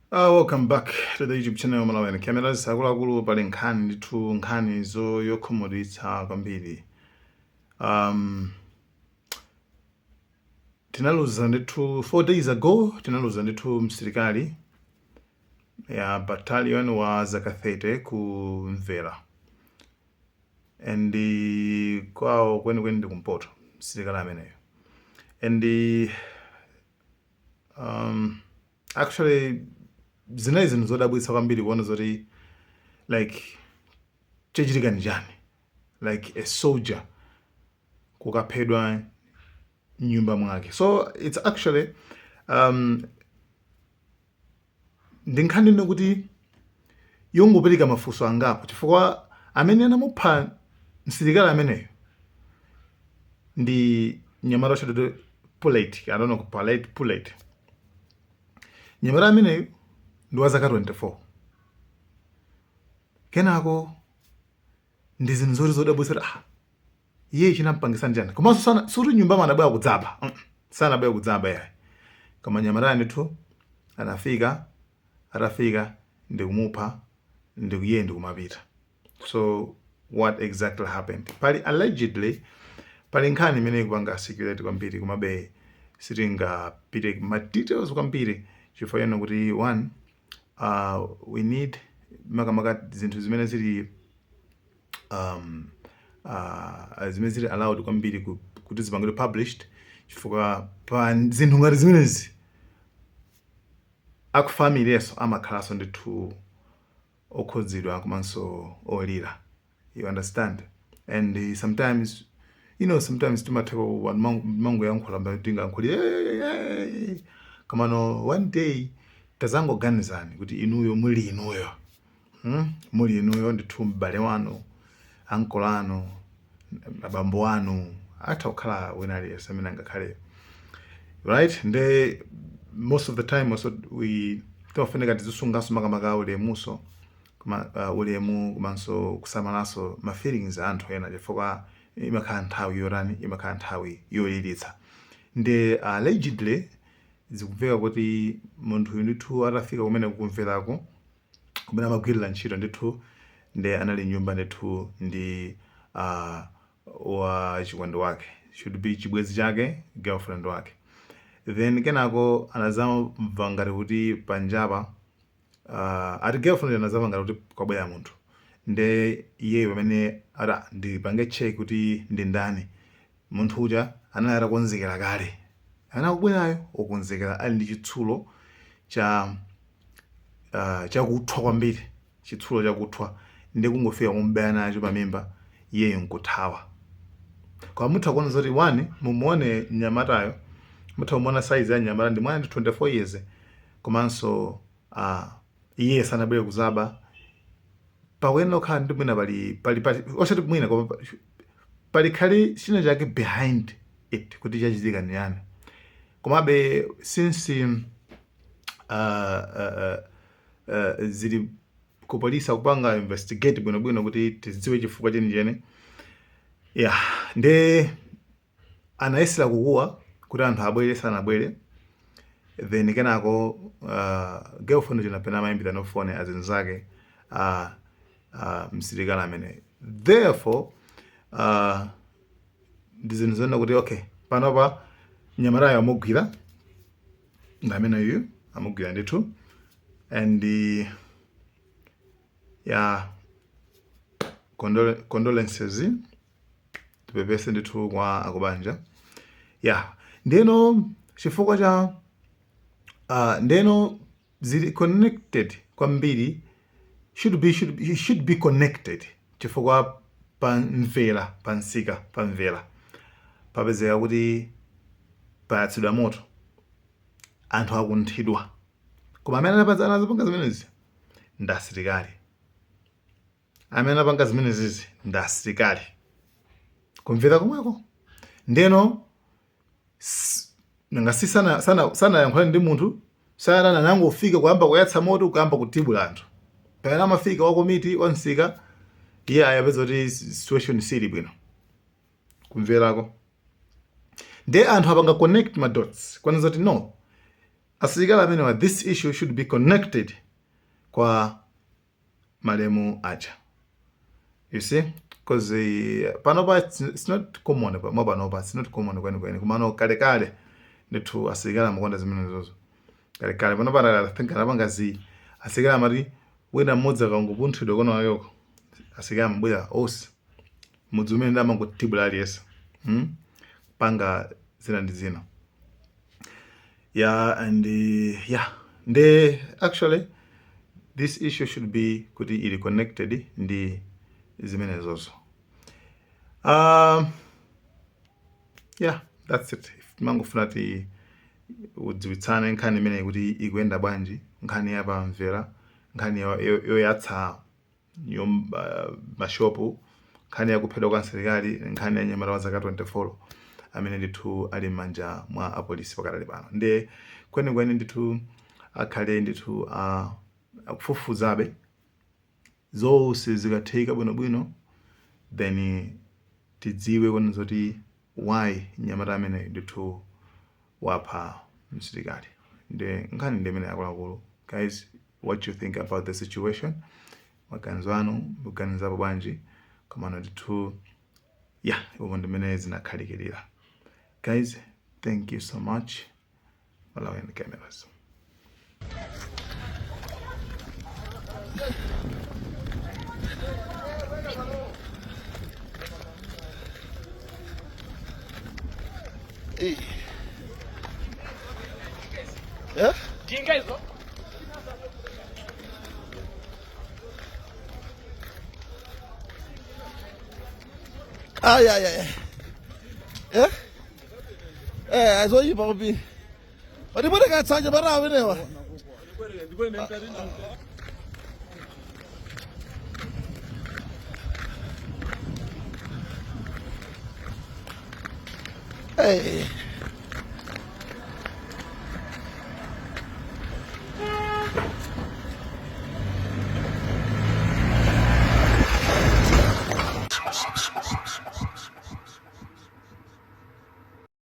Welcome back to the YouTube channel Malawi Cameras. Akuluakulu, pali nkhani ndithu, nkhani zo yokhumudwitsa kwambiri. Tinaluza ndithu 4 days ago, tinaluza ndithu msilikali ya battalion wa zaka 30 ku Mvera, and kwawo kwenikweni ndi kumpoto msilikali ameneyo. And actually zinali zinthu zodabwitsa kwambiri kuona zoti like chachitika ndi chani, like a soldier kukaphedwa mnyumba mwake. So it's actually ndi nkhani ino kuti yongopereka mafunso angapo, chifukwa amene anamupha msilikali ameneyo ndi mnyamata wachidwe Pullet, I don't know, Pullet, Pullet. Mnyamata ameneyo ndi wa zaka 24. Kenako ndi zinthu zoti zodabwitsa kuti ah, iye chinampangisa njani? Komanso sana suti nyumba anabwera kudzaba, sanabwera kudzaba yayi, koma mnyamata ndithu anafika, atafika ndikumupha, ndikuye ndikumapita. So what exactly happened? Pali allegedly, pali nkhani imene ikupanga circulate kwambiri, komabe sitingapite ma details kwambiri chifukwa chino kuti one, we need makamaka zinthu zimene zili zimene zili allowed kwambiri kuti zipangidwe published, chifukwa pa zinthu ngati zimenezi akufamiliyenso amakhalanso ndithu okhudzidwa komanso olira, you understand? And sometimes sometimes timatha mangoyankhula, tingayankhuli, komano one day tazangoganizani kuti inuyo muli inuyo, Muli inuyo ndithu, m'bale wanu, ankolo anu, abambo anu, atha kukhala wina aliyense amene angakhale, right? Nde most of the time also we timafunika tizisunganso makamaka ulemuso, koma ulemu komanso kusamalanso ma feelings a anthu ena, chifukwa imakhala nthawi yorani, imakhala nthawi yolilitsa. Nde allegedly zikumveka kuti munthu ndithu atafika kumene kukumverako kumene amagwirira ntchito ndithu, nde anali nyumba ndithu ndi wa chikondi wake, should be chibwenzi chake, girlfriend wake. Then kenako anazamva ngati kuti panjapa, ati girlfriend anazamva ngati kuti kwabwera munthu. Nde iyeyo pamene ata ndipange check kuti ndi ndani munthu uja, anali atakonzekera kale, anakubwerayo okonzekera ali ndi chitsulo cha chakuthwa kwambiri, chitsulo chakuthwa, ndi kungofika kumubaya nacho pamimba, iyeyo nkuthawa. Koma mutha kuona zoti one, mumuone mnyamatayo, mutha kumuona size ya mnyamata, ndi mwana ndi 24 years, komanso iye sanabwere kuzaba. Pakuyenera kukhala ndi mwina pali osati mwina, koma pali khali china chake behind it kuti chachitika ndi yani. Komabe since zili ku polisi akupanga investigate bwinobwino kuti tidziwe chifukwa chenicheni, yeah. Nde anayesera kukuwa kuti anthu abwere, sanabwere. Then kenako girlfriend uja napena amayimbira no phone azinzake msilikali amene. Therefore ndi zinthu zonena kuti okay, panopa mnyamatayo amugwira, ndi amene uyu amugwira ndithu. And yeah, condolences, tipepese ndithu kwa akubanja, yeah. Ndeno chifukwa cha ndeno zili connected kwambiri, should be connected, chifukwa pamvera pansika pamvera papezeka kuti payatsidwa moto, anthu akunthidwa, koma amene anapanga zimenezi ndi asilikali. Amene anapanga zimenezizi ndi asilikali kumvera komweko. Ndeno nanga si sana sana sanayankhulane ndi munthu, sana anangofika kuyamba kuyatsa moto, kuyamba kutibula anthu. Pamene amafika wa komiti wa msika, iye ayapeza kuti situation sili bwino kumverako. Nde anthu apanga connect ma dots kwanza kuti no. Asilikali amenewa, this issue should be connected kwa malemu aja, you see, because panopa it's not common. Mwa panopa it's not common kwenikweni, komano kalekale ndithu asilikali amakonda zimenezozo kalekale. Panopa I think anapanga zi asilikali amati wina mmodzi akangopunthidwa kono ayoko, asilikali amabwera onse mudzi umene ndi amangotibula aliyense, Panga zina ndi zina, yeah. And yeah, nde actually this issue should be kuti ili connected ndi zimenezozo. Yeah, that's it. Mangofuna ti udziwitsane nkhani imeneyi kuti ikuyenda bwanji, nkhani yapamvera, nkhani yoyatsa mashopu, nkhani yakuphedwa kwa msilikali, nkhani ya nyamata wa zaka 24 amene ndithu ali m'manja mwa apolisi pakadali pano. Nde kwenikweni ndithu akhale ndithu akufufuzabe zonse, zikatheka bwinobwino then tidziwe kweni zoti why mnyamata amene ndithu wapha msilikali. Nde nkhani ndi imene, akuluakulu. Guys, what you think about the situation? Maganizo anu, mukuganizapo bwanji? Komano ndithu, yeah, umo ndimene zinakhalikirira. Guys, thank you so much. Malawian Cameras. Eh? Ay, ay, ay. Eh? Eh, azoyipa kwambiri. Patibwereka tsanja para amenewa. Hey.